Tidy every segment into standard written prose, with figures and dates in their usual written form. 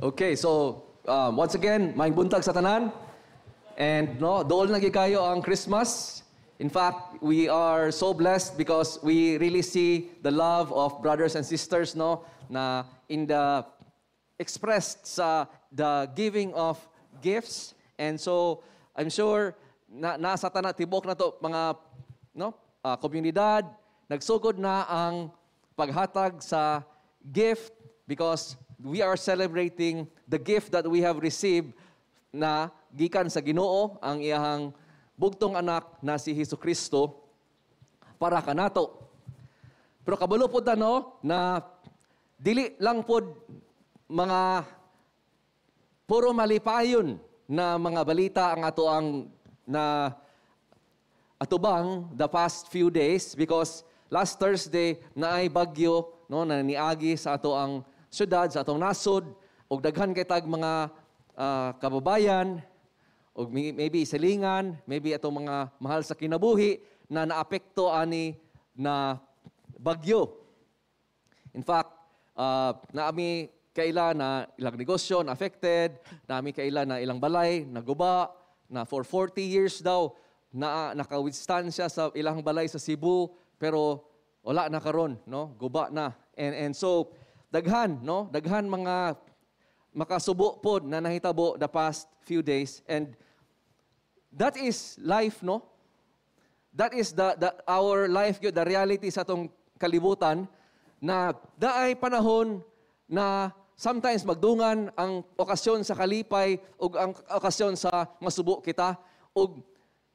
Okay, so once again, maayong buntag sa tanan. And no, dool na gyud kayo ang Christmas. In fact, we are so blessed because we really see the love of brothers and sisters, no, na in the expressed sa the giving of gifts. And so I'm sure na nasa tanan tibok na to mga, no, komunidad, nagsugod na ang paghatag sa gift because we are celebrating the gift that we have received na gikan sa Ginoo, ang iyahang bugtong anak na si Hesus Kristo para kanato. Pero kabalo pod ta, no, na dili lang pod mga puro malipayon na mga balita ang ato ang na atubang the past few days because last Thursday naay bagyo, no, na niagi sa ato ang syudad, sa atong nasod, og daghan kay tag mga kababayan og maybe silingan, maybe atong mga mahal sa kinabuhi na naapekto ani na bagyo. In fact, naami kaila na ilang negosyo na affected, naami kaila na ilang balay naguba, na for 40 years daw na naka-withstand siya sa ilang balay sa Cebu, pero wala na karon, no, guba na. And so daghan, no, daghan mga makasubo pod na nahitabo the past few days, and that is life, no? That is the our life gyud, the reality sa atong kalibutan na daay panahon na sometimes magdungan ang okasyon sa kalipay ug ang okasyon sa masubo kita. Ug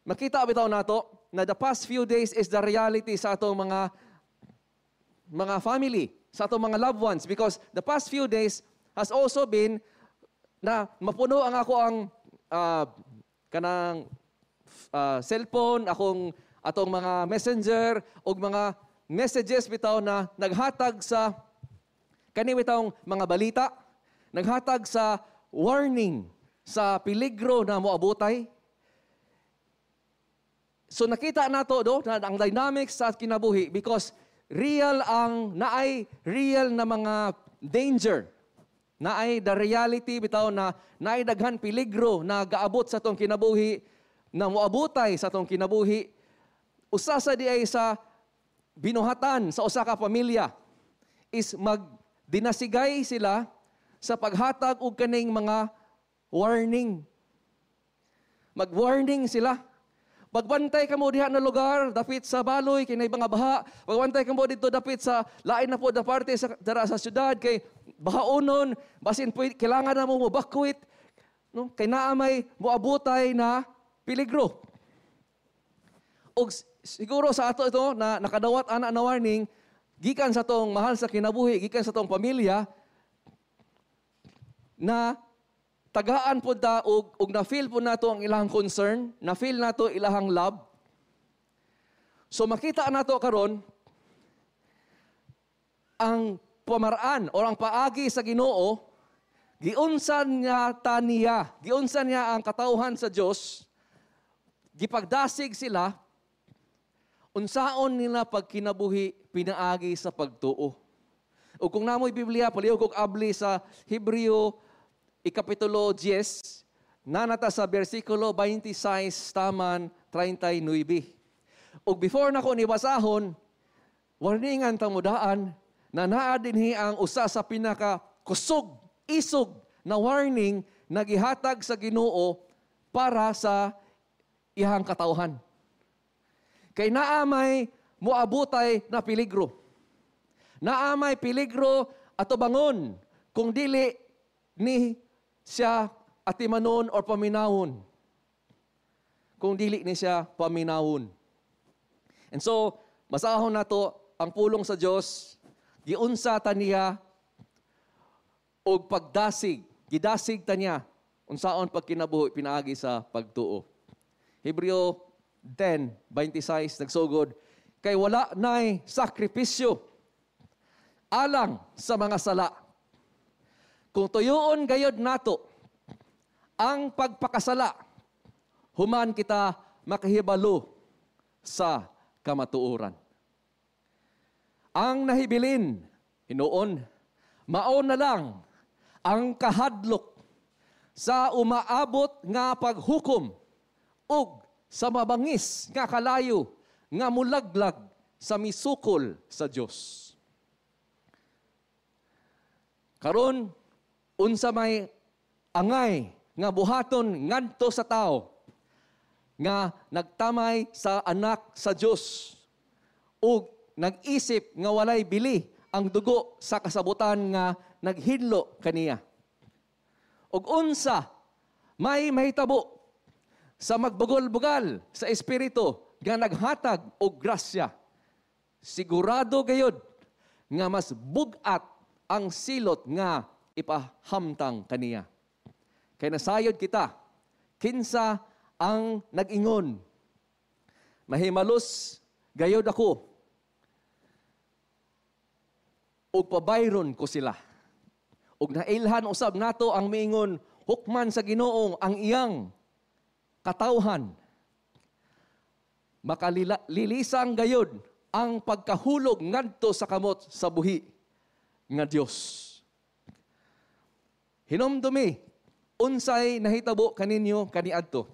makita bitaw nato na the past few days is the reality sa atong mga family, sa atong mga loved ones, because the past few days has also been na mapuno ang ako ang kanang cellphone, akong atong mga messenger ug mga messages bitaw na naghatag sa kani bitawng mga balita, naghatag sa warning sa peligro na moabutay. So nakita nato do na ang dynamics sa kinabuhi because real ang naay real na mga danger. Naay the reality bitaw na naay daghan peligro na gaabot sa atong kinabuhi, na moabutay sa atong kinabuhi. Usa sa di ay sa binuhatan sa usa ka pamilya is magdinasigay sila sa paghatag og kaning mga warning. Mag-warning sila. "Pagbantay kamo diha na lugar, dapit sa baloy, kay naay mga baha. Pagbantay kamo dito dapit sa lain na po na parte sa dara sa syudad kay bahaonon, basin pwede, kailangan na mo mobakwit, no? Kay naa may moabutay na peligro." Og siguro sa ato ito na nakadawat ana na warning gikan sa tong mahal sa kinabuhi, gikan sa tong pamilya, na tagaan po ta og na-feel po nato ang ilang concern, na-feel nato ilahang love. So makita nato karon ang pamaraan o ang paagi sa Ginoo, giunsa niya ta niya, giunsa niya ang katawhan sa Dios, gipagdasig sila unsaon nila pagkinabuhi pinaagi sa pagtuo. O kung namoy Biblia, palihog og abli sa Hebreo ikapitulo 10, nanata sa bersikulo 26 taman 39. Ug before nako ni basahon, warningan ta mo daan na naa dinhi ang usa sa pinaka kusog, isog na warning na gihatag sa Ginoo para sa iyang katawhan. Kay naa may moabutay na peligro. Naa may peligro atubangon kung dili ni siya atimanon or paminawon. Kung dili ni siya paminawon. And so, basahon nato ang pulong sa Dios, giunsa ta niya og pagdasig, gidasig ta niya unsaon pagkinabuhi pinaagi sa pagtuo. Hebreo 10:26 nagsugod, "Kay wala nay sakripisyo alang sa mga sala kung tuyoon gayod nato ang pagpakasala human kita makahibalo sa kamatuoran. Ang nahibilin, hinuon, mao na lang Ang kahadlok sa umaabot nga paghukom ug sa mabangis nga kalayo nga mulaglag sa misukol sa Dios. Karon, unsa may angay nga buhaton ngadto sa tao nga nagtamay sa Anak sa Dios ug nag-isip nga walay bili ang dugo sa kasabutan nga naghinlo kaniya? Ug unsa may mahitabo sa magbugol-bugal sa Espiritu nga naghatag og grasya? Sigurado gayod nga mas bug-at ang silot nga ipahamtang kaniya. Kay nasayod kita, kinsa ang nag-ingon, "Mahimalos gayod ako, ug pabayron ko sila." Ug nailhan usab nato ang miingon, "Hukman sa Ginoo ang iyang katawhan." Makalilisang gayod ang pagkahulog ngadto sa kamot sa buhi nga Dios. Hinumdumi unsay nahitabo kaninyo kaniadto.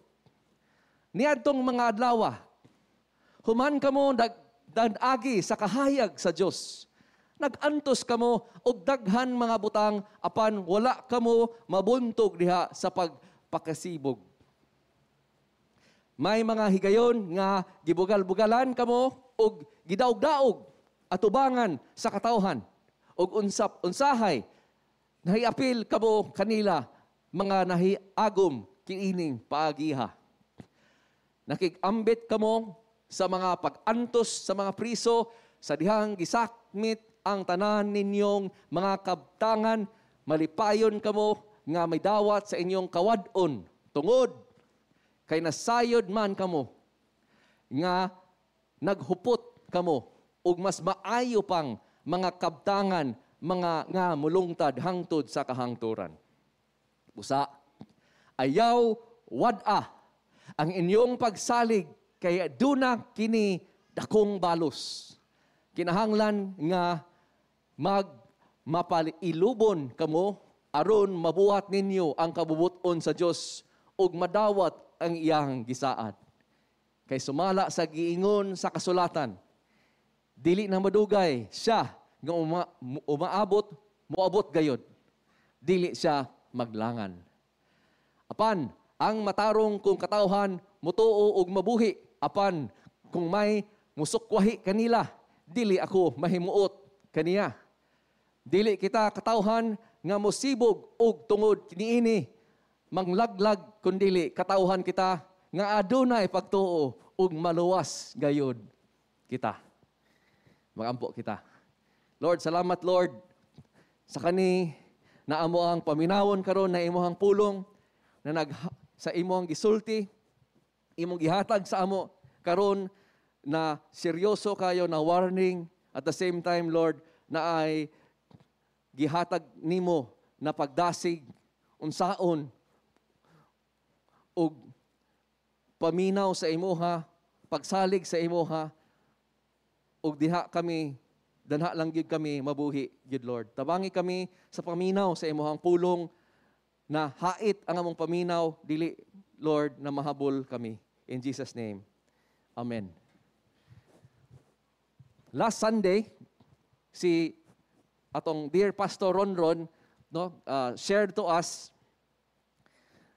Niadtong mga adlaw, human kamo nagagi sa kahayag sa Dios. Nag-antos kamo og daghan mga butang, apan wala kamo mabuntog diha sa pagpakasibog. May mga higayon nga gibugal-bugalan kamo og gidaog-daog atubangan sa katawhan, og unsap unsahay nahiapil kamo kanila mga nahiagom kiining paagiha. Nakig-ambit kamo sa mga pag-antos sa mga priso sa dihang gisakmit ang tanan ninyong mga kabtangan. Malipayon kamo nga may dawat sa inyong kawad-on tungod kay nasayod man kamo nga naghupot kamo ug mas maayo pang mga kabtangan mga nga mulungtad hangtod sa kahangturan. Busa, ayaw wad-a ang inyong pagsalig kay duna kini dakong balos. Kinahanglan nga mag mapalilubon kamo aron mabuhat ninyo ang kabubuton sa Dios ug madawat ang iyang gisaad. Kay sumala sa giingon sa kasulatan, dili na madugay siya nga umaabot, moabot gayod. Dili siya maglangan. Apan ang matarong kung katawhan mutuo og mabuhi, apan kung may musukwahi kanila, dili ako mahimuot kaniya. Dili kita katawhan nga mosibog og tungod niini manglaglag, kundili katawhan kita nga adunay pagtuo ug maluwas gayod kita. Magampo kita. Lord, salamat, Lord, sa kani na amo ang paminawon karon na imong pulong na nag sa imong gisulti, imong gihatag sa amo karon na seryoso kayo na warning, at the same time, Lord, na ay gihatag nimo na pagdasig unsaon ug paminaw sa imuha, pagsalig sa imuha, ug diha kami danha lang gyud kami mabuhi gyud, Lord. Tabangi kami sa paminaw sa imuhang pulong na hait ang among paminaw, dili, Lord, na mahabol kami. In Jesus' name. Amen. Last Sunday, si atong dear Pastor Ron Ron, no, shared to us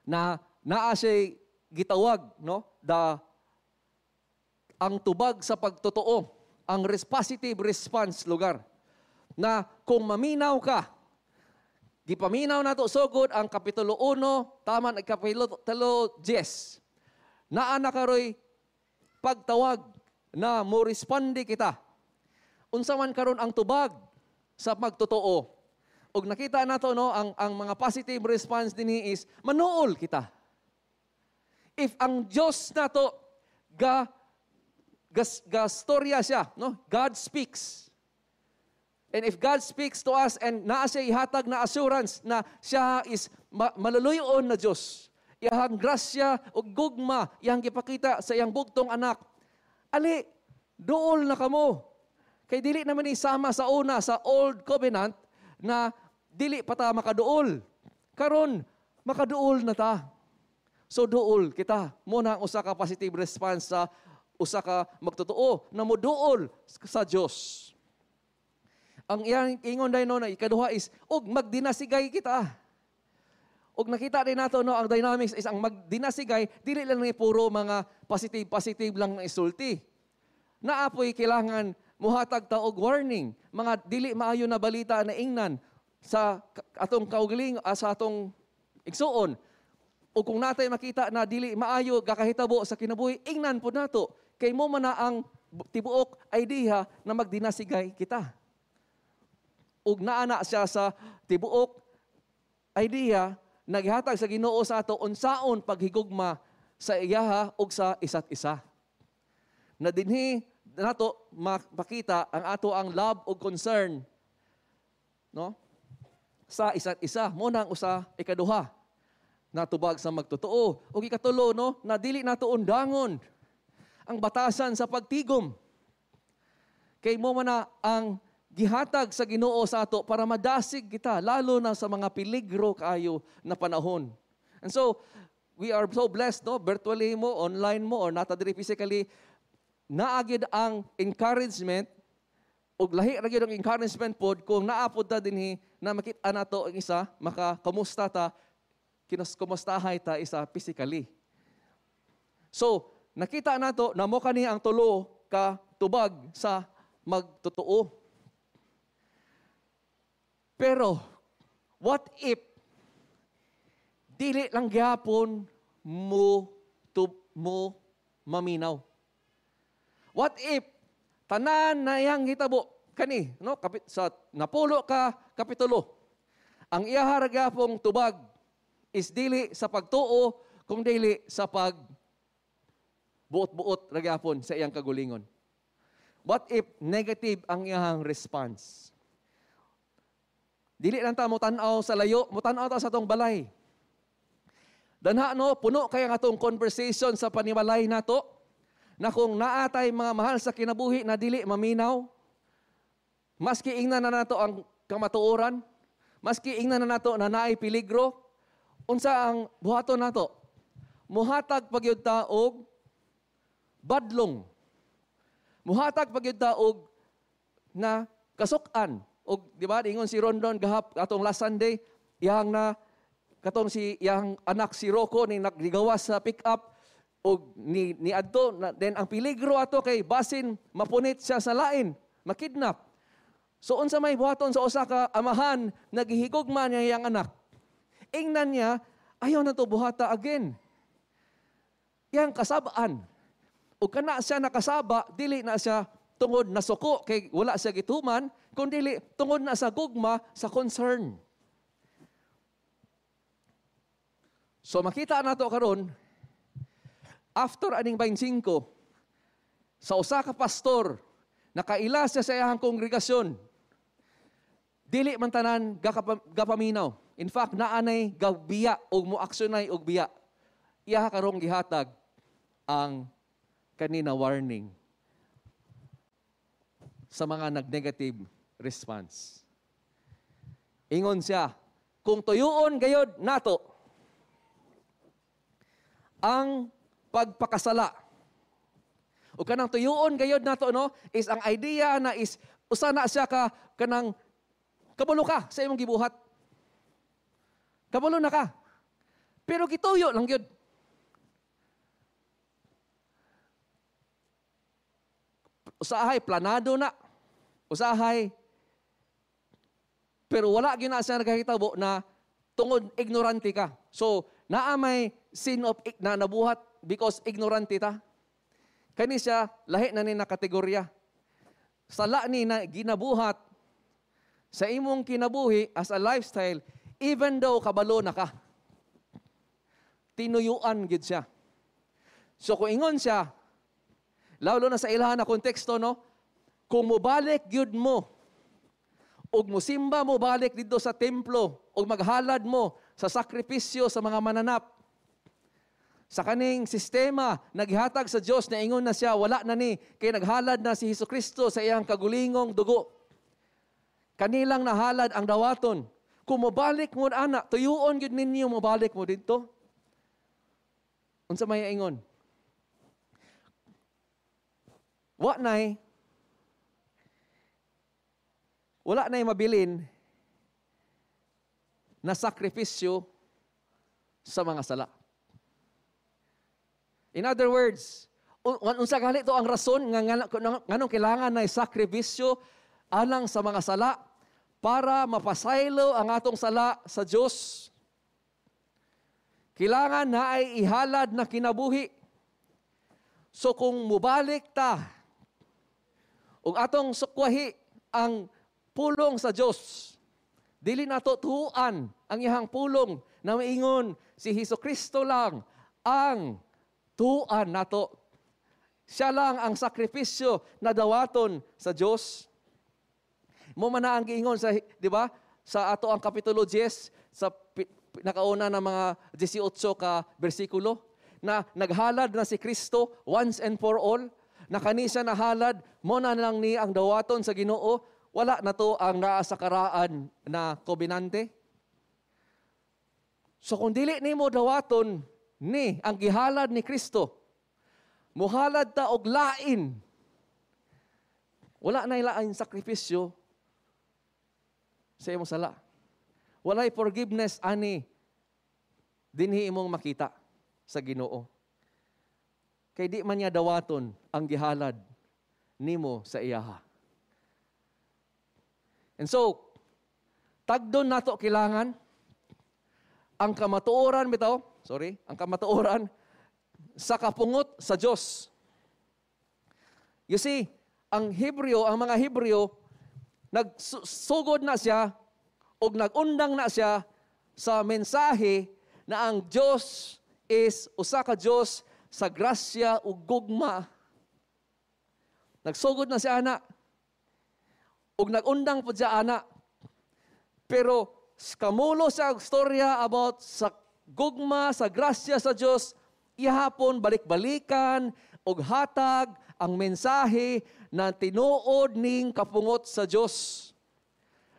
na naa siya gitawag, no, the ang tubag sa pagtotoo, ang positive response lugar. Na kung maminaw ka, gipaminaw nato sugod ang Kapitulo 1, tama ang Kapitulo 10. Naa na karoy pagtawag na mo responde kita. Unsa man karon ang tubag sa pagtotoo? Og nakita nato, no, ang mga positive response dinhi is manuol kita. If ang Dios nato ga storya siya, no? God speaks. And if God speaks to us and naa siya ihatag na assurance na siya is maluluyon na Dios, iyang grasya ug gugma iyang gipakita sa iyang bugtong anak. Ali, duol na kamo. Kay dili naman ni sama sa una, sa Old Covenant, na dili pa ta makaduol. Karon makaduol na ta. So duol kita. Mo na ang usa ka positive response sa usa ka magtotoo na moduol sa Dios. Ang iyang ingon dai, no, na ikaduha is og magdinasigay kita. Og nakita din nato, no, ang dynamics is ang magdinasigay dili lang ni puro mga positive positive lang na isulti. Naapoy kailangan muhatag ta og warning, mga dili maayo na balita na ingnan sa atong kaugaling, sa atong igsuon. O kung natay makita na dili maayo gakahitabo sa kinabuhi, ingnan po nato. Kay mo man na ang tibuok idea na magdinasigay kita. Ug naa na siya sa tibuok idea naghatag sa Ginoo sa ato unsaon paghigugma sa iyaha ug sa isa't isa. Na dinhi nato makita ang ato ang love ug concern, no, sa isa't isa. Mo na ang usa ikaduha natubag sa magtotoo. Ug ikatulo, no, na dili nato undangon ang batasan sa pagtigom. Kay mo man na ang gihatag sa Ginoo sa ato para madasig kita lalo na sa mga peligro kaayo na panahon. And so we are so blessed, no, virtually mo, online mo, or nata diri physically, naagid ang encouragement ug lahi ra gyud ang encouragement pod kung naa pod ta dinhi na makita nato ang isa, makakamusta ta, kumustahay ta isa physically. So, nakita nato na mo kani ang tulo ka tubag sa magtotoo. Pero, what if dili lang gyapon mo maminaw? What if tanan na iyang hitabo kani, no, sa napulo ka kapitulo, ang iyaha ra gyapong tubag is dili sa pagtuo kung dili sa pag buot-buot ra gyapon sa iyang kagulingon? What if negative ang iyang response? Dili lang ta mo tan-aw sa layo, mo tan-aw ta sa atong balay. Danha, no, puno kay ang atong conversation sa panimalay nato na kung naatay mga mahal sa kinabuhi na dili maminaw, maski ingnan na nato ang kamatuoran, maski ingnan na nato na naay peligro, unsa ang buhaton nato? Muhatag pagyud ta og badlong. Muhatag pagyud ta og na kasuk-an. Og di ba ingon si Rondon gahap atong last Sunday, iyang na katong si iyang anak si Rocco ni naggawas sa pick up og ni adto na, then ang peligro ato kay basin mapunit siya sa lain, makidnap. So unsa may buhaton sa usa ka amahan naghihigugma niya iyang anak? Ingnan niya, ayaw na to buhata again. Iyang kasabaan. Ug kana siya nakasaba, dili na siya tungod na suko kay wala siya gituman, kun dili tungod na sa gugma, sa concern. So makita nato karon after aning 25 sa usa ka pastor nakaila siya sa iyang kongregasyon. Dili man tanan gapaminaw. In fact, naanay gabiya og moaksiyonay og biya. Iya karong gihatag ang kanina warning sa mga nag-negative response. Ingon siya, kung tuyuon gayod nato ang pagpakasala. O kanang tuyuon gayod nato, no, is ang idea na is usa na siya ka kanang kabalo ka sa imong gibuhat. Kabalo na ka. Pero gituyo lang gyud. Usahay planado na. Usahay pero wala gyud na siya nagkahitabo na tungod ignorante ka. So, naa may sin of na nabuhat because ignorante ta. Kani siya lahi na ni na kategorya. Sala ni na ginabuhat sa imong kinabuhi as a lifestyle even though kabalo na ka. Tinuyuan gid siya. So kung ingon siya, lalo na sa ilahan na konteksto, no, kung mobalik gyud mo ug mosimba mo balik didto sa templo ug maghalad mo sa sakripisyo sa mga mananap sa kaning sistema naghihatag sa Dios na ingon na siya wala na ni kay naghalad na si Hesukristo sa iyang kagulingong dugo. Kanilang nahalad ang dawaton. Kung mobalik mo ana, tuyuon gyud ninyo mobalik mo didto? Unsa may ingon? Wa nay wala nay mabilin na sakripisyo sa mga sala. In other words, unsa gali to ang rason nga nganong kailangan na sakripisyo alang sa mga sala para mapasaylo ang atong sala sa Dios? Kailangan na ay ihalad na kinabuhi. So kung mubalik ta ug atong sukwahi ang pulong sa Dios, dili nato tuan ang iyang pulong na maingon si Hesus Kristo lang ang tuan nato. Siya lang ang sakripisyo na dawaton sa Dios. Mo man na ang giingon sa, di ba? Sa ato ang kapitulo 10 sa nakauna na mga 18 ka bersikulo na naghalad na si Kristo once and for all, na kani siya nahalad, mo na lang ni ang dawaton sa Ginoo, wala na to ang naa sa karaan na kobinante. So kung dili nimo dawaton ni ang gihalad ni Kristo, muhalad ta og lain. Wala na ilain sakripisyo sa imong sala. Walay forgiveness ani dinhi imong makita sa Ginoo. Kay di man niya dawaton ang gihalad nimo sa iyaha. And so, tagdon nato kailangan ang kamatuoran bitaw, sorry, ang kamatuoran sa kapungot sa Dios. You see, ang Hebreo, ang mga Hebreo, nagsugod na siya o nagundang na siya sa mensahe na ang Dios is usa ka Dios sa grasya ug gugma. Nagsugod na siya ana. Ug nagundang pud siya ana. Pero kamulo sa storya about sa gugma, sa grasya sa Dios, ihapon balik-balikan og hatag ang mensahe na tinuod ning kapungot sa Dios.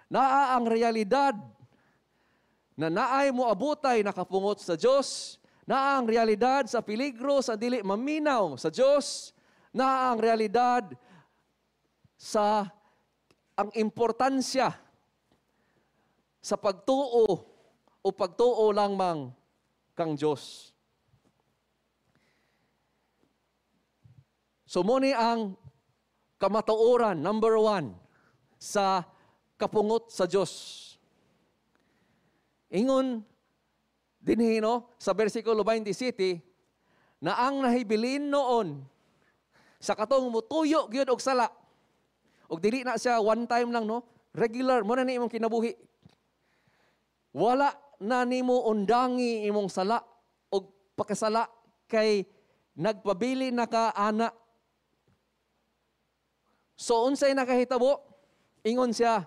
Naa ang realidad na naay moabutay na kapungot sa Dios, naa ang realidad sa peligro sa dili maminaw sa Dios, naa ang realidad sa ang importansya sa pagtuo o pagtuo lamang kang Dios. So mo ni ang kamatuoran number 1 sa kapungot sa Dios. Ingon dinhi no sa bersikulo 27 na ang nahibilin noon sa katong mutuyo gyud og sala. Og dili na siya one time lang no, regular mo na ni imong kinabuhi. Wala na nimo undangi imong sala og pakasala kay nagpabili na ka ana. So unsay nakahitabo? Ingon siya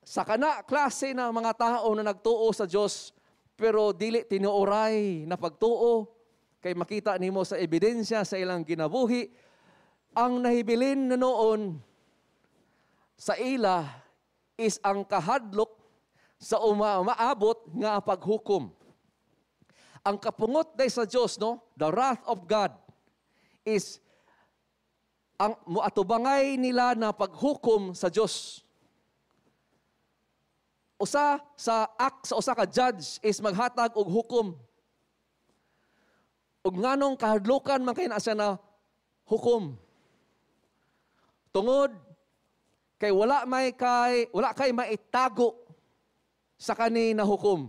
sa kana klase ng mga tao na nagtuo sa Dios pero dili tinuoray na pagtuo kay makita nimo sa ebidensya sa ilang kinabuhi, ang nahibilin na noon sa ila is ang kahadlok sa umaabot nga paghukom. Ang kapungot day sa Dios no, the wrath of God is ang muatubangay nila na paghukom sa Dios. Usa sa act sa usa ka judge is maghatag og hukom. Ug nganong kahadlukan man kay na siya na hukom? Tungod kay wala kay maitago sa kani na hukom.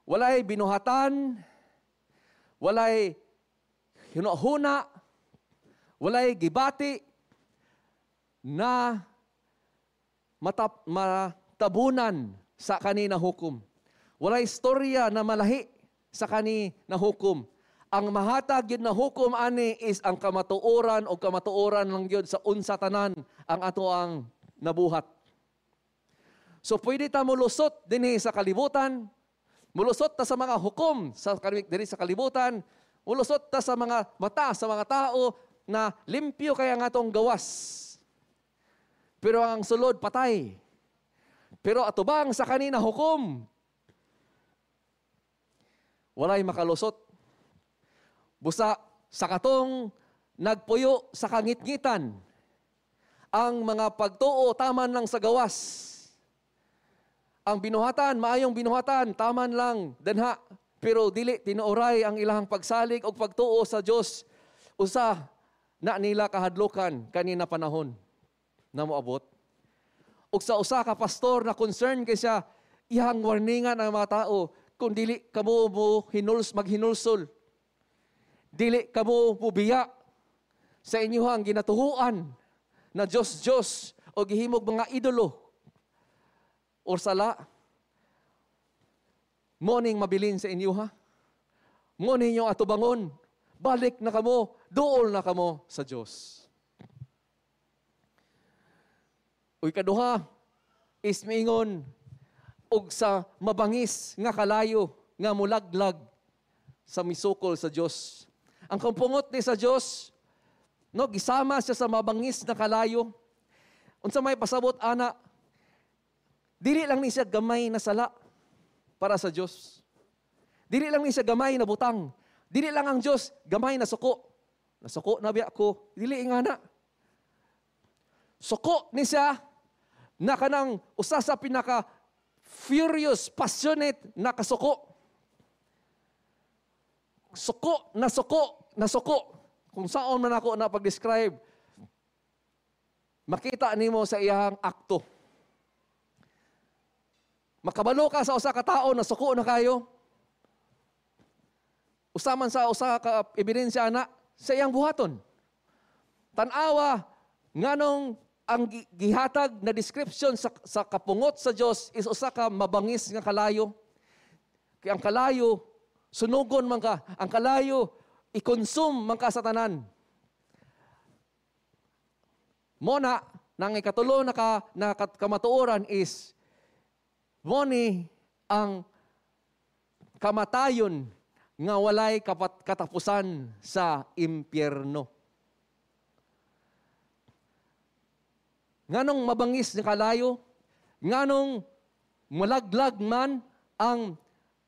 Walay binuhatan, walay hinahuna, walay gibati na matabunan sa kani na hukom. Walay istorya na malahi sa kani na hukom. Ang mahatag gyud na hukom ani is ang kamatuoran o kamatuoran lang gyud sa unsa tanan ang ato ang nabuhat. So pwede ta molusot dinhi sa kalibutan, mulusot ta sa mga hukom sa dinhi sa kalibutan, mulusot ta sa mga mata sa mga tao na limpyo kaya nga atong gawas. Pero ang sulod patay. Pero atubang sa kanina hukom, walay makalusot. Busa sa katong nagpuyo sa kangitngitan, ang mga pagtuo taman lang sa gawas. Ang binuhatan, maayong binuhatan, taman lang danha, pero dili tinuoray ang ilang pagsalig og pagtuo sa Dios. Usa na nila kahadlokan kanina panahon na moabot. Ug sa usa ka pastor na concern kay siya, iyang warningan ang mga tao, kung dili kamo mo hinuls maghinulsol, dili kamo mubiya sa inyuhang ginatuhuan na Diyos Diyos o gihimog mga idolo or sala, mo ning mabilin sa inyo ha. Mo ninyo atubangon. Balik na kamo, duol na kamo sa Dios. Uy, kaduha is miingon og sa mabangis nga kalayo nga mulaglag sa misukol sa Dios. Ang kampungot ni sa Dios, no, gisama siya sa mabangis na kalayo. Unsa may pasabot ana, dili lang ni siya gamay na sala para sa Dios. Dili lang ni siya gamay na butang. Dili lang ang Dios gamay na suko. Nasuko na biya ko. Dili nga na. Suko ni siya na kanang usa sa pinaka furious, passionate na kasuko. Suko na suko na suko. Kung saan man ako na pag-describe, makita nimo sa iyang akto. Makabalo ka sa usa ka tawo na suko na kayo. Usa man sa usa ka ebidensya na sa iyang buhaton. Tan-awa nganong ang gihatag na description sa kapungot sa Dios is usa ka mabangis nga kalayo. Kay ang kalayo sunugon man ka, ang kalayo i-consume man ka sa tanan. Mo na nang ikatulo na kamatuoran is mo ni ang kamatayon nga walay katapusan sa impyerno. Nganong mabangis ni kalayo, nganong malaglag man ang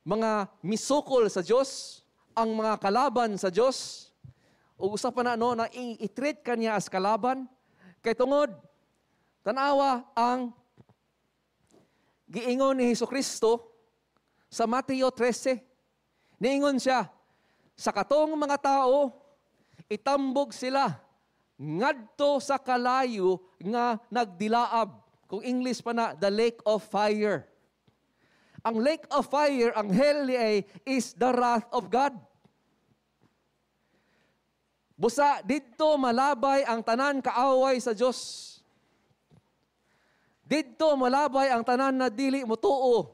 mga misukol sa Dios, ang mga kalaban sa Dios, o usa pa na no na i-treat kanya as kalaban, kay tungod tanawa ang giingon ni Hesukristo sa Mateo 13. Niingon siya, sa katong mga tao, itambog sila ngadto sa kalayo nga nagdilaab. Kung English pa na, the lake of fire. Ang lake of fire, ang hell ay, is the wrath of God. Busa, didto malabay ang tanan kaaway sa Dios. Didto malabay ang tanan na dili motuo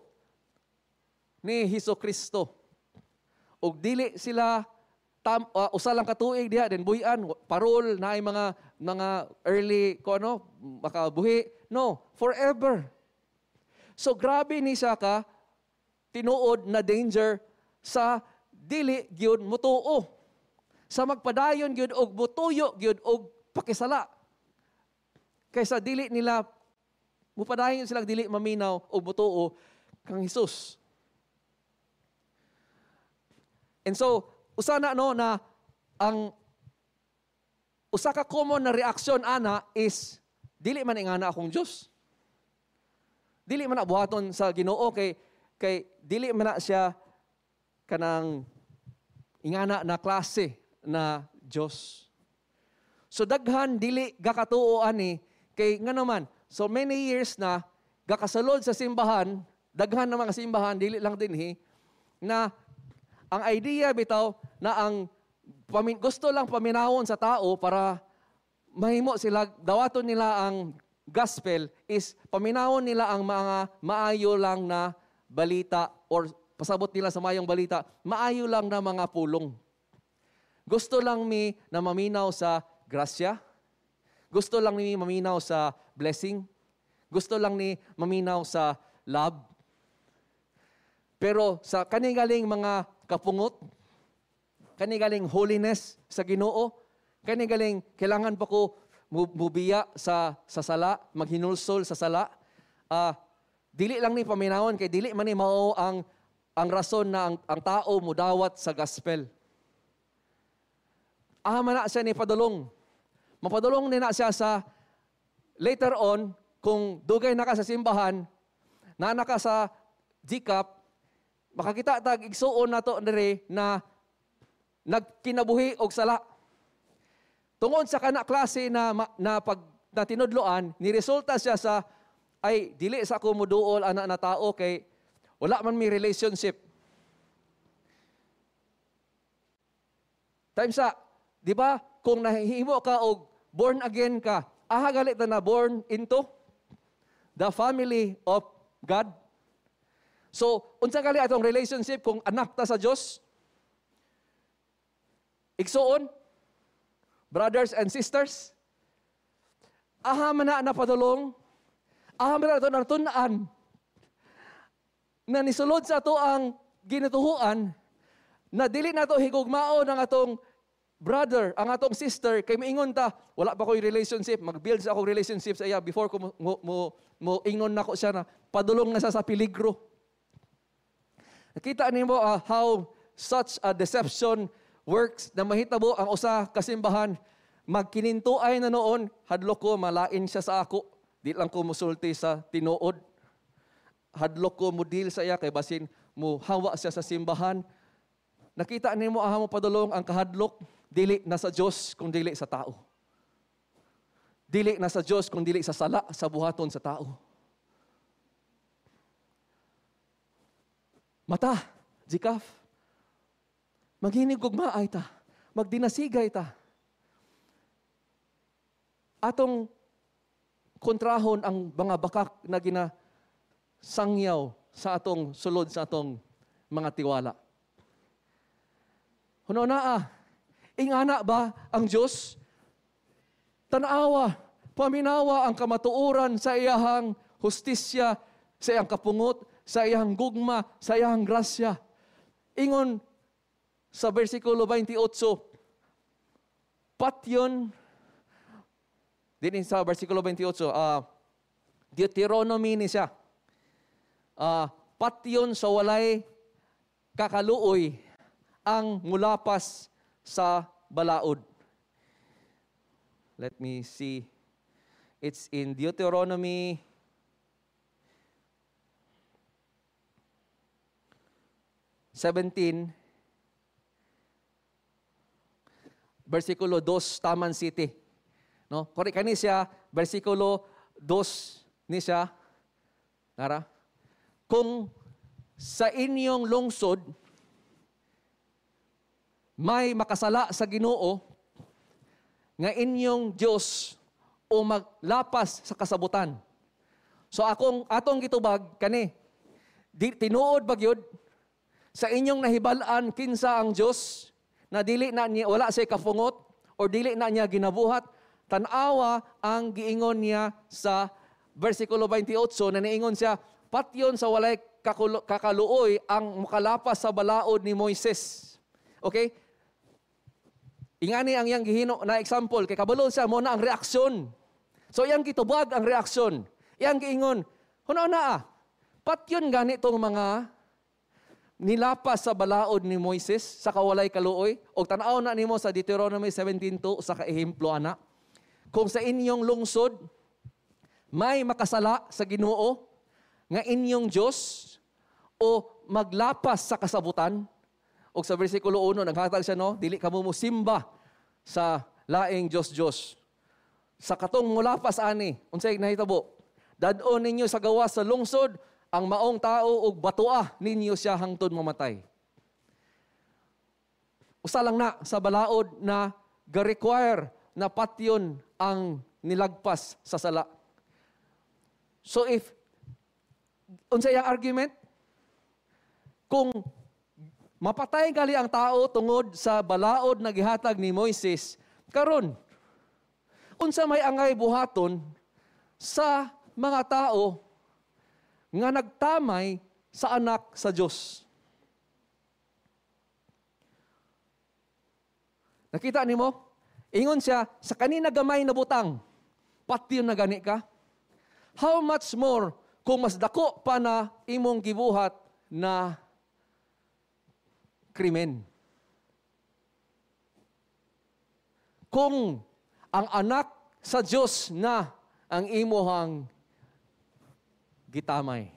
ni Hesukristo. Ug dili sila usa lang ka tuig diha then buy-an parol na ay mga early ko ano makabuhi, no, forever. So grabe ni siya ka tinuod na danger sa dili gyud motuo, sa magpadayon gyud og motuyo gyud og pakisala, kaysa dili nila mupadayon silang dili maminaw og motuo kang Hesus. And so, usa na no na ang usa ka common na reaksyon ana is dili man ingana akong Dios. Dili man na buhaton sa Ginoo kay dili man na siya kanang ingana na klase na Dios. So daghan dili gakatuo ani kay ngano man so many years na gakasulod sa simbahan, daghan na mga simbahan dili lang dinhi na ang idea bitaw na ang gusto lang paminawon sa tao para mahimo sila, dawaton nila ang gospel is paminawon nila ang mga maayo lang na balita or pasabot nila sa maayong balita, maayo lang na mga pulong. Gusto lang mi na maminaw sa grasya. Gusto lang ni maminaw sa blessing. Gusto lang ni maminaw sa love. Pero sa kanigaling mga kapungot, kanigaling holiness sa Ginoo, kanigaling kailangan pa ko mubiya sa sala, maghinulsol sa sala, Dili lang ni paminawon kay dili man ni mao ang rason na ang tao mudawat sa gospel. Aha man na siya ni padulong. Mapadulong ni na siya sa later on, kung dugay na ka sa simbahan, naa ka sa GCAP, makakita tag igsuon nato diri na nagkinabuhi og sala. Tungod sa kana klase na na pag na tinudloan, ni resulta siya sa ay dili sa ako moduol ana na tao kay wala man mi relationship. Time sa, di ba, kung nahihimo ka og born again ka, aha galit na born into the family of God. So, unsa gali atong relationship kung anak ta sa Dios? Igsuon, brothers and sisters, aha man na napadulong, aha man na ito natun-an, na nisulod sa ato ang ginatuhuan, na dili na to higugmaon ang atong brother, ang atong sister, kay miingon ta, wala pa ko'y relationship, mag-build sa akong relationship sa iya before ko mo ingon nako siya na padulong na siya sa peligro. Nakita nimo how such a deception works na mahitabo ang usa ka simbahan, magkinintuay na noon, hadlok ko, malain siya sa ako, di lang ko musulti sa tinuod. Hadlok ko mo deal sa iya kay basin mo hawa siya sa simbahan. Nakita nimo aha mo padulong ang kahadlok, dili na sa Dios kung dili sa tao. Dili na sa Dios kung dili sa sala sa buhaton sa tao. Mata, GCAF, maghinig gugmaay ta, magdinasigay ta. Atong kontrahon ang mga bakak na ginasangyaw sa atong sulod sa atong mga tiwala. Huno naa, ingana ba ang Diyos? Tanawa, paminawa ang kamatuoran sa iyahang hustisya, sa iyang kapungot, sa iyang gugma, sa iyang grasya. Ingon sa versikulo 28, patyon, din sa versikulo 28, Deuteronomy ni siya. Patyon sa walay kakaluoy ang mulapas sa balaod. Let me see. It's in Deuteronomy 17, versikulo 2, Taman City. No? Kori kani siya, versikulo 2 ni siya. Nara? Kung sa inyong lungsod may makasala sa Ginoo nga inyong Dios o maglapas sa kasabutan. So akong atong gitubag kani di, tinuod ba gyud sa inyong nahibal-an kinsa ang Dios na dili na niya wala siya kafungot or dili na niya ginabuhat? Tan-awa ang giingon niya sa versikulo 28 na niingon siya, patyon sa walay kakaluoy ang makalapas sa balaod ni Moises. Okay? Ingani ang iyang gihino na example kay kabalo siya mo na ang reaksyon. So iyang gitubag ang reaksyon. Iyang giingon, huno na patyon gani tong mga nilapas sa balaod ni Moises sa kawalay kaluoy. Og tan-aw na nimo sa Deuteronomy 17:2 sa kaehemplo ana. Kung sa inyong lungsod may makasala sa Ginoo nga inyong Dios o maglapas sa kasabutan. Og sa versikulo 1 naghatag siya no, dili kamo mosimba sa laing Dios-Dios. Sa katong mulapas ani, unsay nahitabo? Dad-on ninyo sa gawas sa lungsod ang maong tao og batoa ninyo siya hangtod mamatay. Usa lang na sa balaod na ga-require na patyon ang nilagpas sa sala. So if unsay ang argument? Kung mapatay gali ang tao tungod sa balaod na gihatag ni Moises, karon unsa may angay buhaton sa mga tao nga nagtamay sa anak sa Dios? Nakita nimo? Ingon siya, sa kanina gamay na butang, patyon na gani ka. How much more Kung mas dako pa na imong gibuhat na krimen. Kung ang anak sa Dios na ang imuhang gitamay.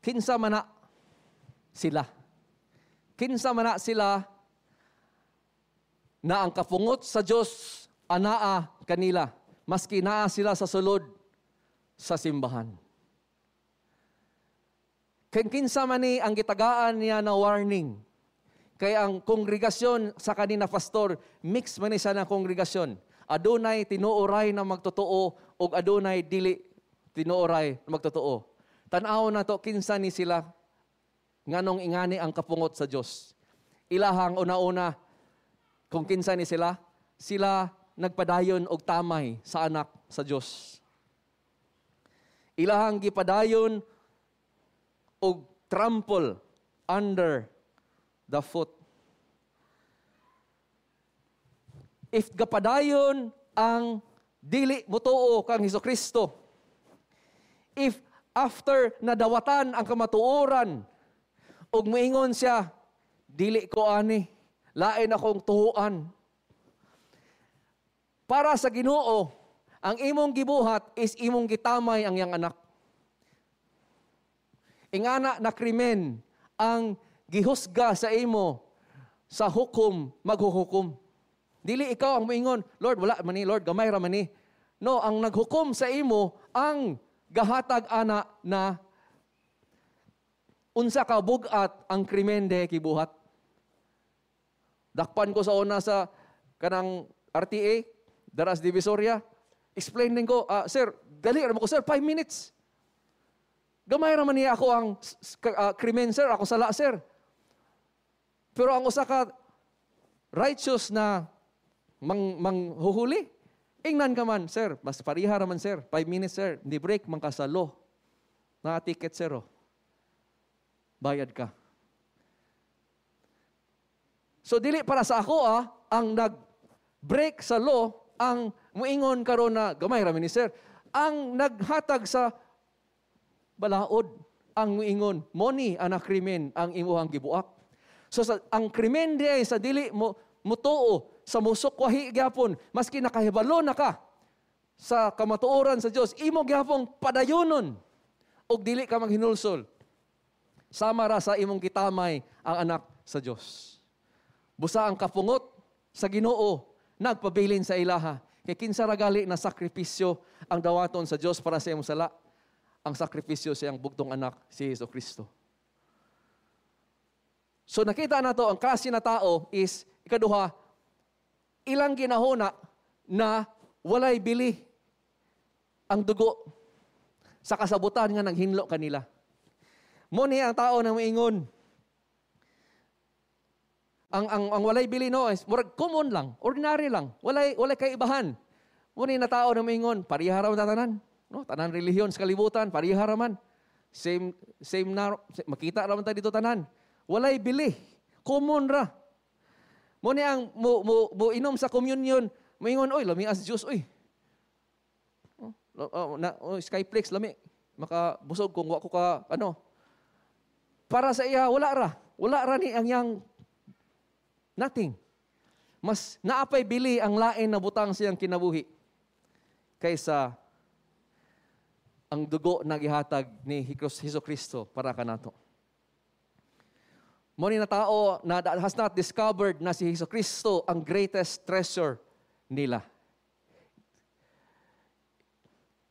Kinsa man na sila? Kinsa man na sila na ang kapungot sa Dios anaa kanila, maski naa sila sa sulod sa simbahan? Kinsa man ni ang gitagaan niya na warning? Kay ang kongregasyon sa kanina pastor, mix man ni siya na kongregasyon. Adunay tinuoray na magtotoo ug adunay dili tinuoray na magtotoo. Tan-aw na to kinsa ni sila nganong ingani ang kapungot sa Dios. Ilahang una-una kung kinsa ni sila, sila nagpadayon og tamay sa anak sa Dios. Ilahang gipadayon og trample under the foot. If gapadayon ang dili motuo kang Hesukristo, if after nadawatan ang kamatuoran ug moingon siya, dili ko ani, lain akong tuhuan. Para sa Ginoo, ang imong gibuhat is imong gitamay ang iyang anak. Ingana na krimen ang gihusga sa imo sa hukom maghuhukom. Dili ikaw ang moingon, Lord, wala man ni, Lord, gamay ra man ni. No, ang naghukom sa imo ang gahatag ana na unsa ka bug-at ang krimen de kibuhat. Dakpan ko sa una sa kanang RTA, Daras Divisoria. Explain din ko, sir, dali ra mo ko, sir, 5 minutes. Gamay ra man niya ako ang krimen, sir, ako sala, sir. Pero ang usa ka righteous na manghuhuli, ingnan ka man, sir, mas pariha ra man, sir, 5 minutes, sir, hindi break, mangkasalo. Na-ticket, sir, oh. Bayad ka. So, dili para sa ako, ang nag-break sa law, ang muingon karon na, gamay ra man ni sir, ang naghatag sa balaod, ang muingon, money ang krimen ang imuhang gibuak. So, ang krimen di ay sa dili mo mutuo, sa musukwahi gyapon, maski nakahibalo na ka sa kamatuoran sa Dios, imo gyapong padayonon og dili ka maghinulsol. Sama ra sa imong gitamay ang anak sa Dios. Busa ang kapungot sa Ginoo nagpabilin sa ilaha. Kay kinsa ra gali na sakripisyo ang dawaton sa Dios para sa imong sala? Ang sakripisyo sa iyang bugtong anak, si Jesu Kristo. So nakita nato ang klase na tao is ikaduha, ilang ginahuna na walay bili ang dugo sa kasabutan nga naghinlo kanila. Mo ni ang tao na moingon. Ang walay bili no is murag common lang, ordinary lang, walay kaibahan. Mo ni na tao na moingon, pareha ra man tanan. No, tanan relihiyon sa kalibutan, pareha ra man. Same same na makita ra man ta dito tanan. Walay bili, common ra. Mo ni ang mo inom sa communion, moingon, oy, lami as Dios, oy. Oh, na, oh, Skyplex lami. Makabusog kung wa ko ka ano. Para sa iya wala ra. Wala ra ni ang yang nothing. Mas naapay bili ang lain na butang siyang kinabuhi kaysa ang dugo na gihatag ni Hesus Kristo para kanato. Mo ni na tao na has not discovered na si Hesus Kristo ang greatest treasure nila.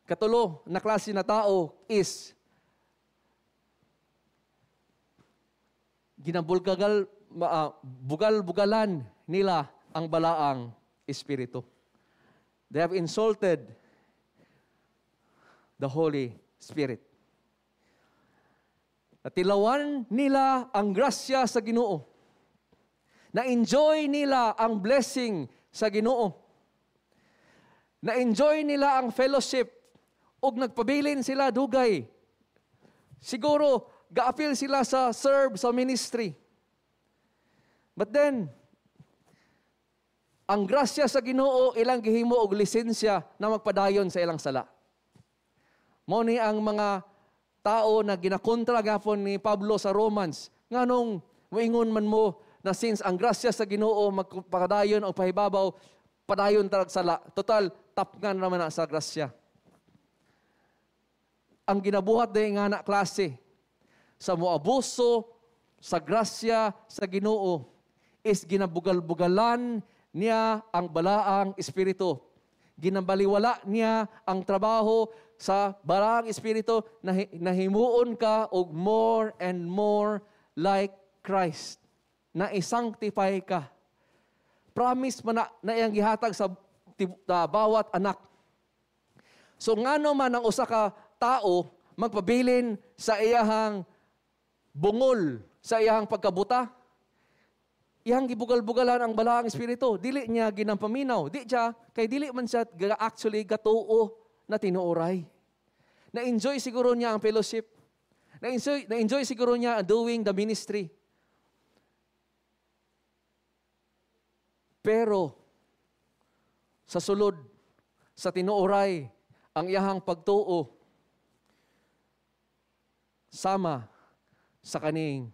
Katulo na klase na tao is ginabulgagal bugal-bugalan nila ang balaang espiritu. They have insulted the Holy Spirit. Natilawan nila ang grasya sa Ginoo. Na-enjoy nila ang blessing sa Ginoo. Na-enjoy nila ang fellowship ug nagpabilin sila dugay. Siguro Gaapil sila sa serve sa ministry. But then, ang grasya sa Ginoo ilang gihimo og lisensya na magpadayon sa ilang sala. Mao ni ang mga tao na ginakontra gapon ni Pablo sa Romans. Nganong moingon man mo na since ang grasya sa Ginoo magpadayon o pahibabaw, padayon tarag sala. Total, tapngan naman na sa grasya. Ang ginabuhat day nga na klase sa moabuso sa grasya sa Ginoo is ginabugal-bugalan niya ang balaang espiritu. Ginabaliwala niya ang trabaho sa balaang espiritu na nahimuon ka og more and more like Christ. Na isanctify ka. Promise man na iyang gihatag sa bawat anak. So ngano man ang usa ka tao magpabilin sa iyahang bungol, sa iyahang pagkabuta, iyang gibugal-bugalan ang balaang espiritu. Dili niya ginampaminaw. Di siya, kay dili man siya actually gatuo na tinuoray. Na-enjoy siguro niya ang fellowship. Na-enjoy siguro niya doing the ministry. Pero, sa sulod, sa tinuoray, ang iyahang pagtuo, sama sa kaning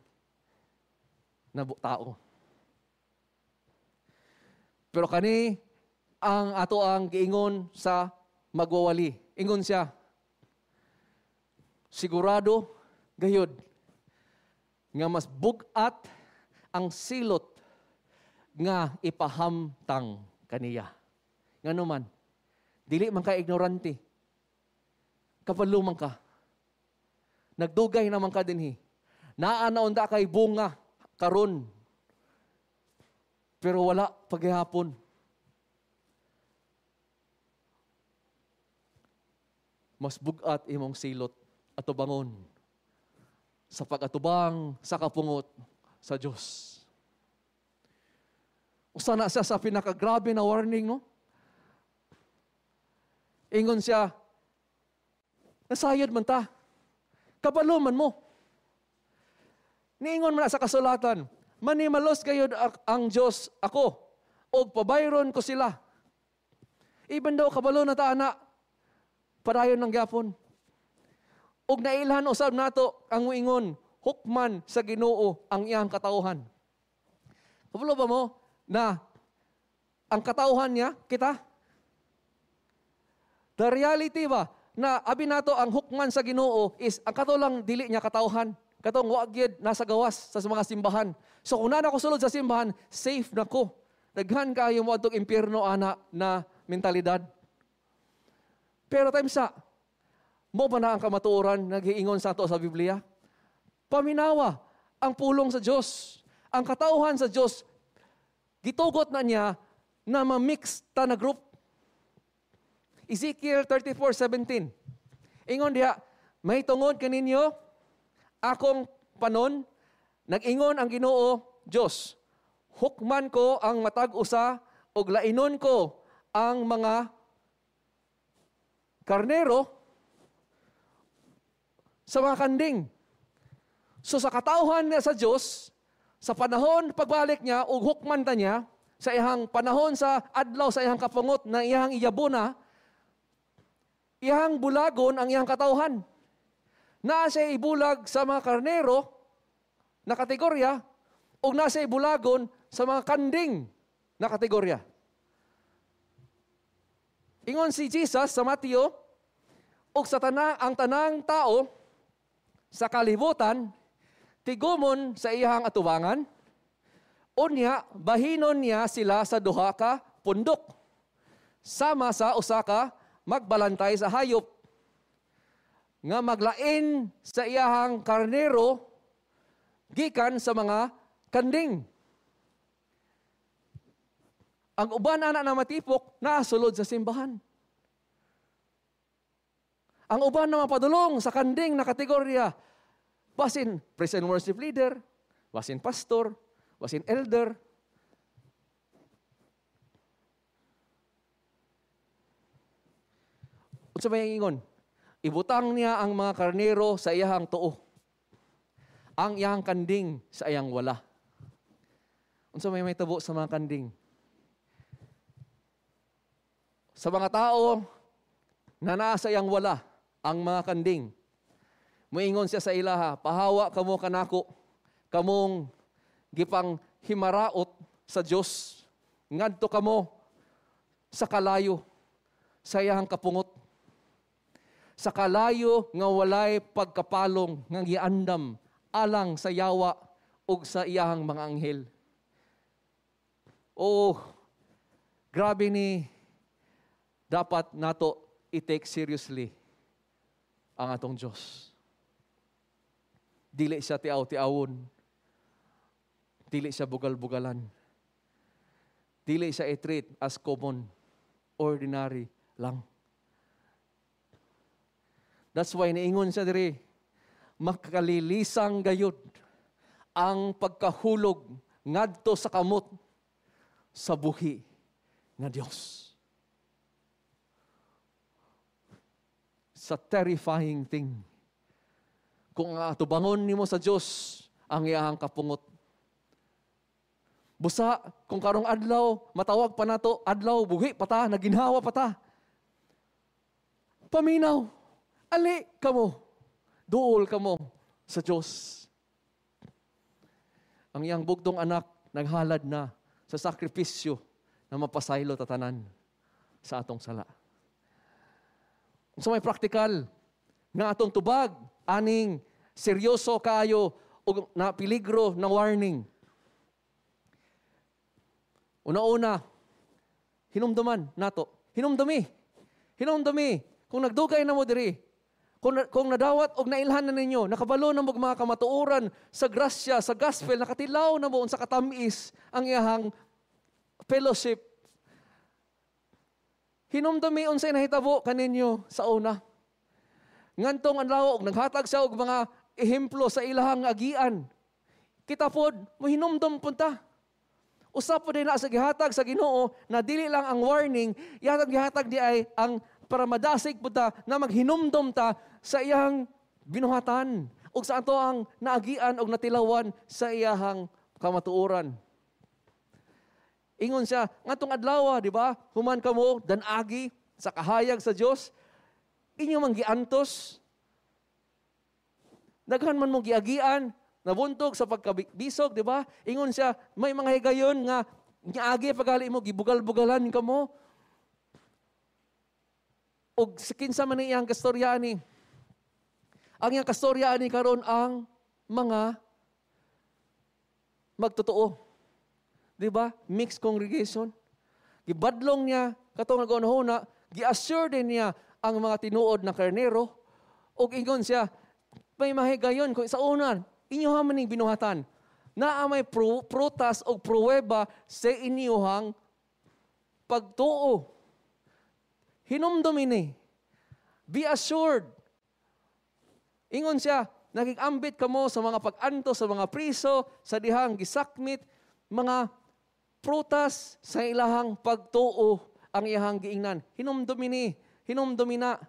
na tao. Pero kani ang ato ang giingon sa magwawali. Ingon siya, sigurado gayud nga mas bug-at ang silot nga ipahamtang kaniya. Ngano man, dili man ka ignorante. Kabalo man ka. Nagdugay naman ka dinhi. Naa na unda kay bunga karon. Pero wala paghihapon. Mas bugat imong silot atubangon sa pag-atubang sa kapungot sa Diyos. Usa na siya sa pinakagrabe na warning, no? Ingon siya, nasayod man ta, kabalo man mo. Niingon man na sa kasulatan, manimalos gayud ang Diyos ako, og pabayron ko sila. Even daw kabalo na ta ana, padayon ng gyapon. Og nailhan usab nato ang muingon, hukman sa Ginoo ang iyang katawhan. Kabalo ba mo na ang katawhan niya, kita? The reality ba na abi nato ang hukman sa Ginoo is ang kato lang dili niya katawhan. Katong wa gyud nasa gawas sa mga simbahan. So kung naa ko sulod sa simbahan, safe na ko. Daghan kaayo mo adtong impyerno ana na mentalidad. Pero time sa mo ba na ang kamatuoran naghiingon sa ato sa Biblia? Paminawa ang pulong sa Dios. Ang katawhan sa Dios gitugot na niya na ma-mix ta na group. Ezekiel 34:17. Ingon diha, may tungod kaninyo akong panon, nag-ingon ang Ginoo Dios. Hukman ko ang matag usa ug lainon ko ang mga karnero sa mga kanding. So sa katawhan niya sa Dios, sa panahon pagbalik niya ug hukman ta niya sa iyang panahon sa adlaw sa iyang kapungot na iyang iyabona, iyang bulagon ang iyang katawhan. Naa siya ibulag sa mga karnero na kategorya o naa siya ibulagon sa mga kanding na kategorya. Ingon si Jesus sa Mateo, og sa ang tanang tao sa kalibutan, tigumon sa iyang atubangan, unya bahinon niya sila sa duha ka pundok, sama sa usa ka magbalantay sa hayop, nga maglain sa iyahang karnero gikan sa mga kanding. Ang uban ana na matipok naasulod sa simbahan. Ang uban na mapadulong sa kanding na kategorya, basin praise and worship leader, basin pastor, basin elder. Unsa may ingon? Ibutang niya ang mga karnero sa iyahang tuo. Ang iyang kanding sa iyang wala. Unsa may mahitabo sa mga kanding? Sa mga tao na naa sa iyang wala, ang mga kanding, muingon siya sa ilaha, "Pahawa kamo kanako, kamong gipang himaraot sa Dios. Ngadto kamo sa kalayo, sa iyang kapungot. Sa kalayo nga walay pagkapalong nga giandam alang sa yawa ug sa iyang mga anghel." Oh, grabe ni, dapat nato i-take seriously ang atong Diyos. Dili siya tiaw-tiawon. Dili siya bugal-bugalan. Dili siya i-treat as common, ordinary lang. That's why niingon siya diri, makalilisang gayud ang pagkahulog ngadto sa kamot sa buhi nga Dios. Sa terrifying thing. Kung ang atubangon nimo sa Dios ang iyang kapungot. Busa, kung karong adlaw, matawag pa nato, adlaw, buhi pa ta, naginhawa pa ta. Paminaw, ali kamo, duol kamo sa Dios. Ang iyang bugtong anak, naghalad na sa sakripisyo na mapasaylo tatanan sa atong sala. Sa may praktikal nga atong tubag, aning seryoso kaayo og na peligro ng warning. Una-una, hinumduman nato. Hinumdumi. Hinumdumi. Kung nagdugay na mo diri, kung nadawat og nailhan na ninyo, nakabalo na mo mga kamatuoran sa grasya, sa gospel, nakatilaw na mo unsa katamis ang iyahang fellowship. Hinumdumi unsay nahitabo kaninyo sa una. Ngantong adlaw og naghatag siya og mga ehemplo sa ilahang agian. Kita pod mohinumdum punta. Usap po din na sa gihatag sa Ginoo na dili lang ang warning, ihatag gihatag di ay ang para madasig po ta na maghinumdum ta sa iyang binuhatan ug sa ato ang naagian og natilawan sa iyahang kamatuoran. Ingon siya, ngatong adlaw, di ba? Human kamo danagi sa kahayag sa Dios, inyo man giantos. Daghan man mo giagian, nabuntog sa pagkabisog, di ba? Ingon siya, may mga higayon nga giagi pagali mo, gibugal-bugalan kamo. Og kinsa man iyang kastorya ani? Ang iyang kastorya ani karon ang mga magtotoo. Di ba? Mixed congregation. Gibadlong niya katong nagunahuna, gi-assure din niya ang mga tinuod na karnero. Og ingon siya, may mahigayon kung sa unan, inyo man ning binuhatan. Naa may prutas o pruweba sa inyuhang pagtuo. Hinumdumin ni. Be assured. Ingon siya, nagigambit kamo sa mga pag-anto, sa mga priso, sa dihang gisakmit, mga prutas sa ilahang pagtuo ang iyahang giingnan. Hinumdumin ni, hinumdumin na.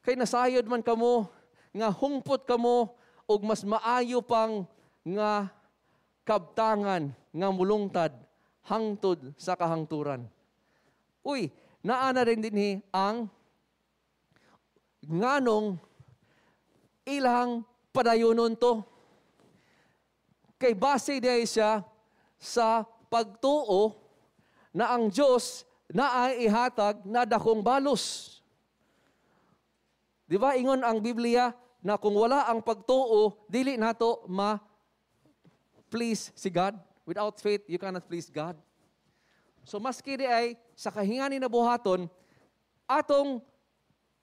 Kay nasayod man kamo, nga hungpot kamo, og mas maayo pang nga kabtangan, nga mulungtad, hangtod sa kahangturan. Uy, naa na rin dinhi ang nganong ilang padayonon to. Kay base diay siya sa pagtuo na ang Diyos na ay ihatag na dakong balos. Di ba ingon ang Biblia na kung wala ang pagtuo, dili nato ma-please si God. Without faith, you cannot please God. So maski di ay sa kahingani na buhaton, atong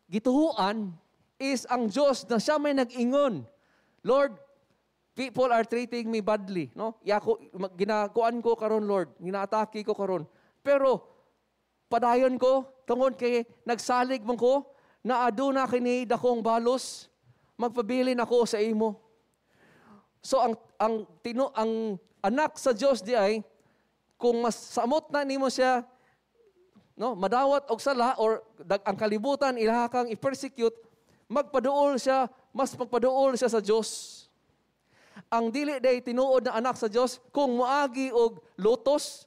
gituhuan is ang Diyos na siya may nag-ingon. Lord, people are treating me badly, no? Yako ginakuan ko karon, Lord, ginaatake ko karon. Pero padayon ko tungod kay nagsalig man ko na aduna kini dakong balos, magpabilin ako sa imo. So ang anak sa Dios di ay kung mas samot na nimo siya, no, madawat og sala or ang kalibutan ilaha kang i-persecute, magpaduol siya, mas magpaduol siya sa Dios. Ang dili day tinuod na anak sa Dios kung moagi og lutos,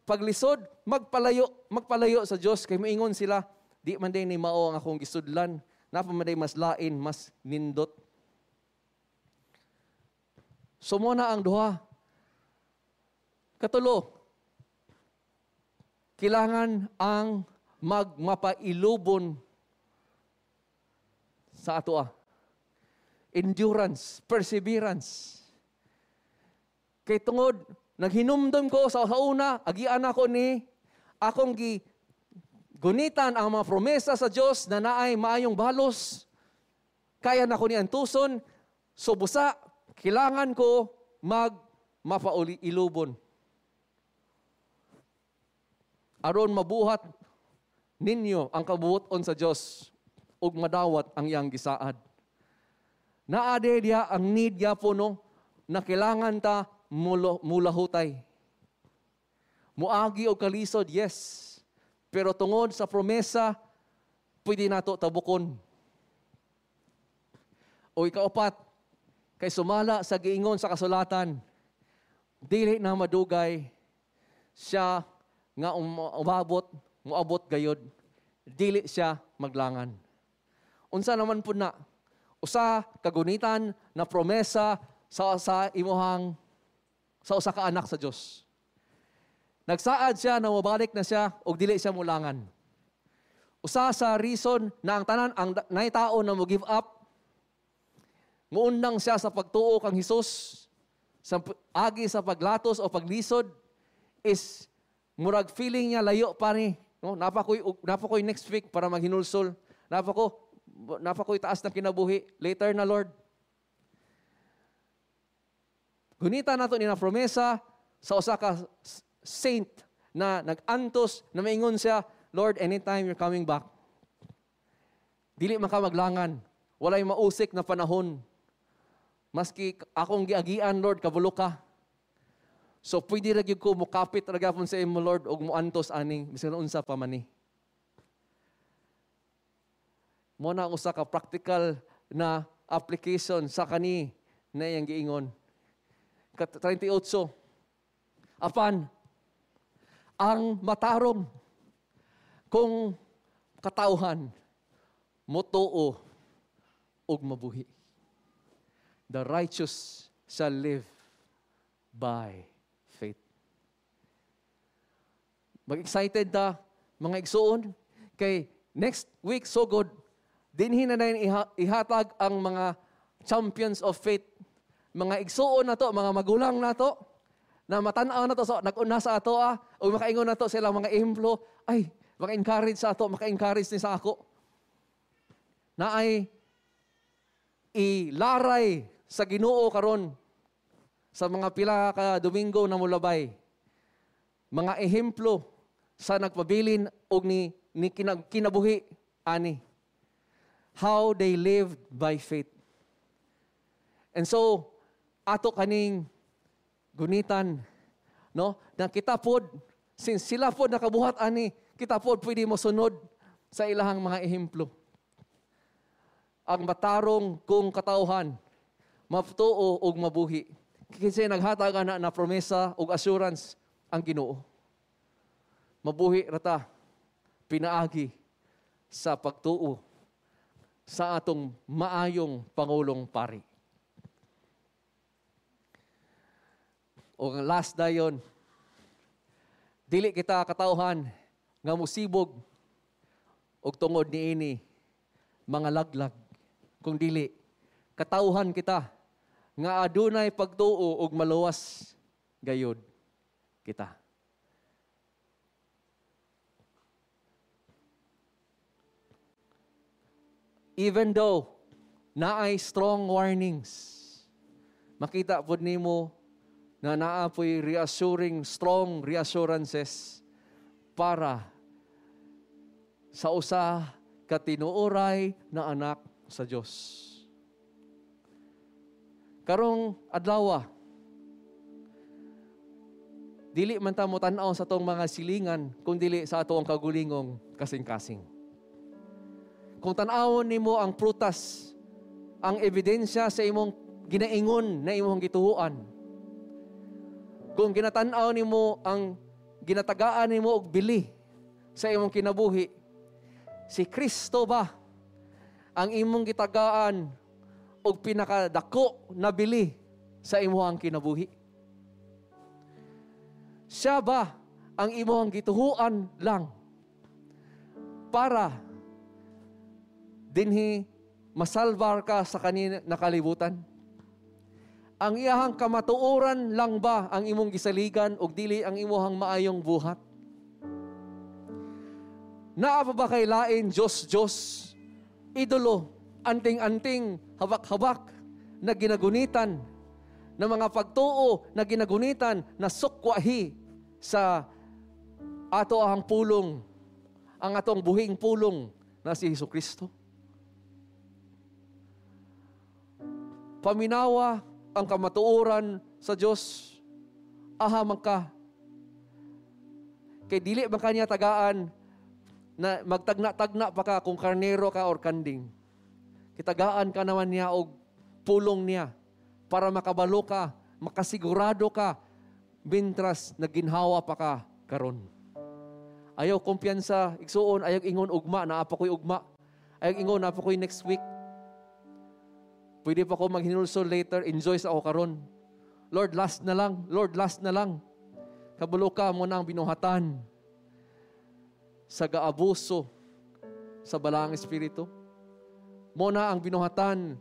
paglisod, magpalayo sa Dios kay moingon sila, di man day ni mao ang akong gisudlan, napa man day mas lain, mas nindot. So mo na ang duha. Katulo, kailangan ang magmapailubon sa atoa. Endurance, perseverance. Kay tungod, naghinumdum ko sa una, agian ako ni, akong gunitan ang mga promesa sa Dios na naay maayong balos. Kaya na ko ni antuson, so busa, kailangan ko magmapailubon. Aron mabuhat ninyo ang kabuoton sa Dios ug madawat ang iyang gisaad. Naa diha ang need gyapon, no, na kailangan ta mulahutay. Muagi og kalisod, yes. Pero tungod sa promesa, pwede nato tabukon. O ikaupat, kay sumala sa giingon sa kasulatan, dili na madugay siya nga umabot, muabot gayod, dili siya maglangan. Unsa naman pud na? Usa kagunitan na promesa sa imuhang sa usa ka anak sa Dios. Nagsaad siya na mobalik na siya og dili siya mulangan. Usa sa reason na ang tanan ang nay tao na mo give up, muundang siya sa pagtuo kang Hesus sa agi sa paglatos o paglisod is murag feeling niya layo pa ni, no? Napakoy next week para maghinulsol. Napakoy taas na kinabuhi later na, Lord. Gunita nato ni na promesa sa usa ka saint na nag-antos na maingon siya, Lord, anytime you're coming back. Dili man ka maglangan. Walay mausik na panahon. Maski akong giagian, Lord, kabulo ka. So pwede ra gyud ko mukapit ra gyapon sa imo, Lord, og muantos aning bisan unsa pa man ni. Mo na ang usa ka practical na application sa kani na iyang giingon. Kat 38. Apan ang matarong kung katawhan motuo og mabuhi. The righteous shall live by faith. Mag-excited ta, mga igsuon, kay next week so good, dinhi na na ihatag ang mga champions of faith. Mga igsuon na to, mga magulang na to, na matan-aw na to, so, nag-una sa ato, o makaingon na to sila mga ehemplo, ay, maka-encourage sa ato, maka-encourage ni sa ako. Na ay ilaray sa Ginoo karon sa mga pila ka Domingo na mulabay. Mga ehemplo sa nagpabilin og ni kinabuhi ani. How they lived by faith. And so, ato kaning gunitan, no? Na kita pod, since sila pod nakabuhat ani, kita pod pwede mo sunod sa ilahang mga ehemplo. Ang matarong kung katawhan, matuo og mabuhi. Kasi naghatag ana na promesa og assurance ang Ginoo. Mabuhi rata pinaagi sa pagtuo sa atong maayong pangulong pari. O ang last dayon, dili kita katawhan nga musibog og tungod niini mga laglag, kung dili katawhan kita nga adunay pagtuo og maluwas gayod kita. Even though naay strong warnings, makita pod nimo na naa po'y reassuring, strong reassurances para sa usa ka tinuoray na anak sa Dios. Karong adlaw, dili man ta mo tan-aw sa atong mga silingan kung dili sa atong kagulingong kasing-kasing. Kung tan-awon nimo ang prutas, ang ebidensya sa imong ginaingon na imong gituhuan? Kung ginatan-aw nimo ang ginatagaan nimo og bili sa imong kinabuhi, si Kristo ba ang imong gitagaan og pinakadako na bili sa imong kinabuhi? Siya ba ang imong gituhuan lang para dinhi masalbar ka sa kanin nakalibutan? Ang iyahang kamatuoran lang ba ang imong gisaligan ug dili ang imuhang maayong buhat? Naa pa ba kay lain Diyos Diyos, idolo, anting-anting, habak-habak na ginagunitan, na mga pagtuo na ginagunitan na sukwahi sa ato ang pulong, ang atong buhing pulong na si Hesus Kristo? Paminawa ang kamatuoran sa Dios, aha man ka. Kay dili man kanya tagaan na magtagna-tagna pa ka kung karnero ka or kanding. Kitagaan ka naman niya og pulong niya para makabalo ka, makasigurado ka, mintras naginhawa pa ka karon. Ayaw kumpiyansa, igsuon, ayaw ingon ugma, naa pa ko'y ugma. Ayaw ingon, naa pa ko'y next week. Pwede pa ko maghinulsol later, enjoy sa ako karon. Lord, last na lang. Lord, last na lang. Kabalo ka mo na ang binuhatan sa gaabuso sa Balaang Espiritu. Mo na ang binuhatan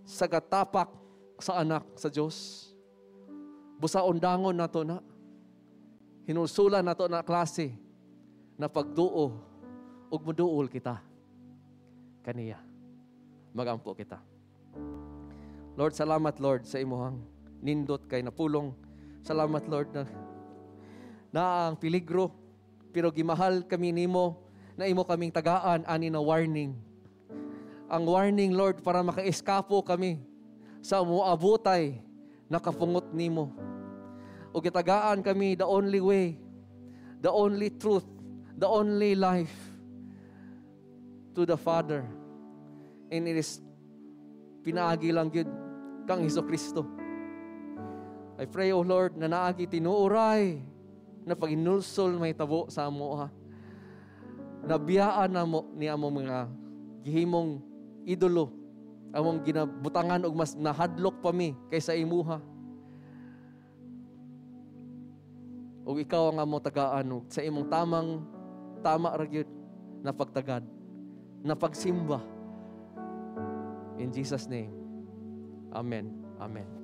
sa gatapak sa anak sa Diyos. Busa undangon nato na. Hinulsulan nato na klase na pagduo ug muduol kita kaniya. Magampo kita. Lord, salamat Lord sa imuhang nindot kay napulong. Salamat Lord na ang peligro pero gimahal kami nimo na imo kaming tagaan ani na warning. Ang warning Lord para makaeskapo kami sa muabutay na kapungot nimo. O gitagaan kami the only way, the only truth, the only life to the Father. And it is pinaagi lang gyud kang Hesus Kristo. I pray, O Lord, na naagi tinuoray na paginulsol may tabo sa amo ha. Nabiyaan na mo ni amo mga gihimong idolo, among ginabutangan og mas nahadlok pa mi kaysa imuha. Og ikaw ang amo tagaan og sa imong tamang tama ra gyud na pagtagad, na pagsimba. In Jesus' name. Amen. Amen.